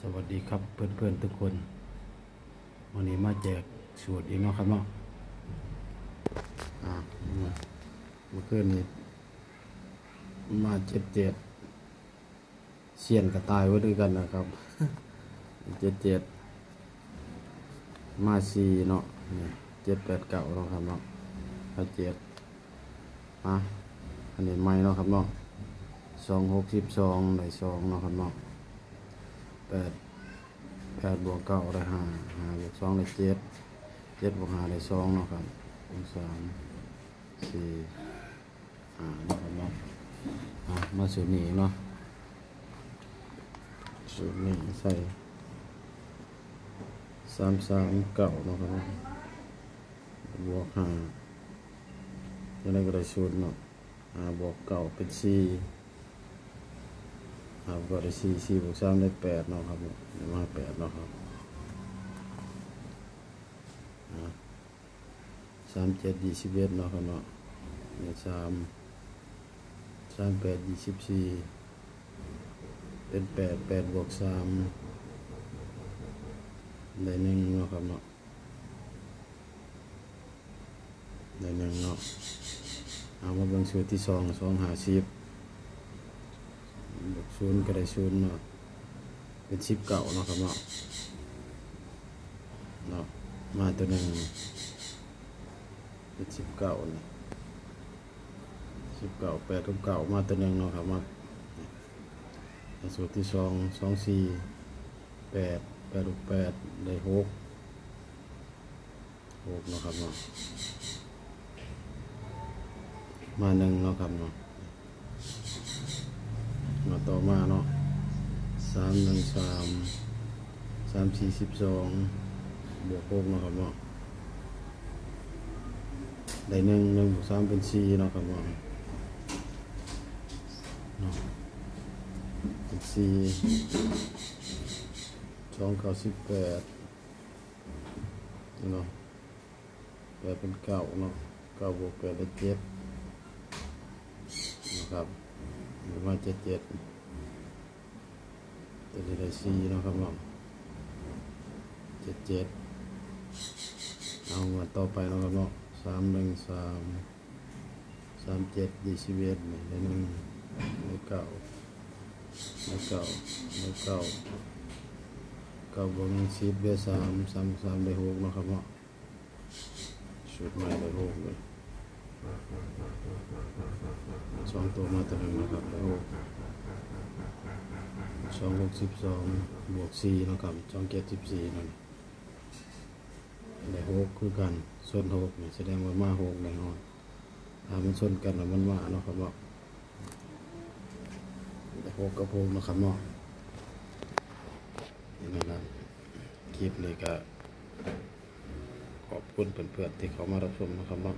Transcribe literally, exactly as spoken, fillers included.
สวัสดีครับเพื่อนๆทุกคน วันนี้มาแจกสูตรอีกเนาะครับเนาะ อ่า เมื่อคืนนี้มาเจ็ดเจ็ด เซียนกระต่ายไว้ด้วยกันนะครับ เจ็ดเจ็ด มาสี่เนาะ นี่ เจ็ดแปดเก้าเนาะครับเนาะ มาเจ็ด อ่ะ อันนี้ใหม่เนาะครับเนาะ สองหกสิบสอง ได้สองเนาะครับเนาะ แปด แปดบวกเก้าได้ห้า ห้าบวกสองได้เจ็ด เจ็ดบวกห้าได้สองเนาะครับ สาม สี่ ห้าเนาะครับเนาะ อ่ะ มาสูตรนี้เนาะ สูตรนี้ใส่ สามสามเก้าเนาะครับเนาะ บวกห้า จั่งใดก็ได้ศูนย์เนาะ ห้าบวกเก้าเป็นสี่ ห้าบวกเก้าได้สี่ สี่บวกสามได้แปดเนาะครับ ได้มาแปดเนาะครับ อ่า สามเจ็ด ยี่สิบเอ็ดเนาะครับเนาะ นี่ สาม สามแปด ยี่สิบสี่ เป็นแปด แปดบวกสาม ได้หนึ่งเนาะครับเนาะ ได้หนึ่งเนาะ เอามาเบิ่งสูตรที่สอง สองห้าสิบ บวกศูนย์ก็ได้ศูนย์เนาะ เป็นสิบเก้าเนาะครับเนาะ เนาะ มาตัวหนึ่ง เป็นสิบเก้านี่ สิบเก้า แปดกับเก้า มาตัวหนึ่งเนาะครับ มา สูตรที่สอง สองสี่แปด แปดหกแปด ได้หก หกเนาะครับเนาะ มาหนึ่งเนาะครับเนาะ มาต่อมาเนาะ สามหนึ่งสาม สามสี่สิบสอง บวกหกเนาะครับเนาะ ได้หนึ่ง หนึ่งบวกสามเป็นสี่เนาะครับเนาะ เนาะ เป็นสี่ สองเก้าสิบแปด เนาะ แปดเป็นเก้าเนาะ เก้าบวกแปดได้เจ็ดนะครับ มาเจ็ดเจ็ด ตัวนี้ได้สี่เนาะครับเนาะ เจ็ดเจ็ด เอามาต่อไปเนาะครับเนาะ สามหนึ่งสาม สามเจ็ด ยี่สิบเอ็ด นี่ได้หนึ่ง ได้เก้า ได้เก้า ได้เก้า เก้าบวกหนึ่ง สิบ ได้สาม สาม สาม ได้หกเนาะครับเนาะ สูตรใหม่ได้หกเลย สองตัวมาตัวหนึ่งนะครับ ได้หก สองหกสิบสอง บวกสี่เนาะครับ สองเจ็ดสิบสี่นั่น ได้หกคือกัน ส่วนหกนี่แสดงว่ามาหกแน่นอน ถ้ามันส่วนกันแล้วมันมาเนาะครับเนาะ ได้หกกับหกเนาะครับเนาะ นี่นะครับ คลิปนี้ก็ขอบคุณเพื่อนๆที่เข้ามารับชมนะครับเนาะ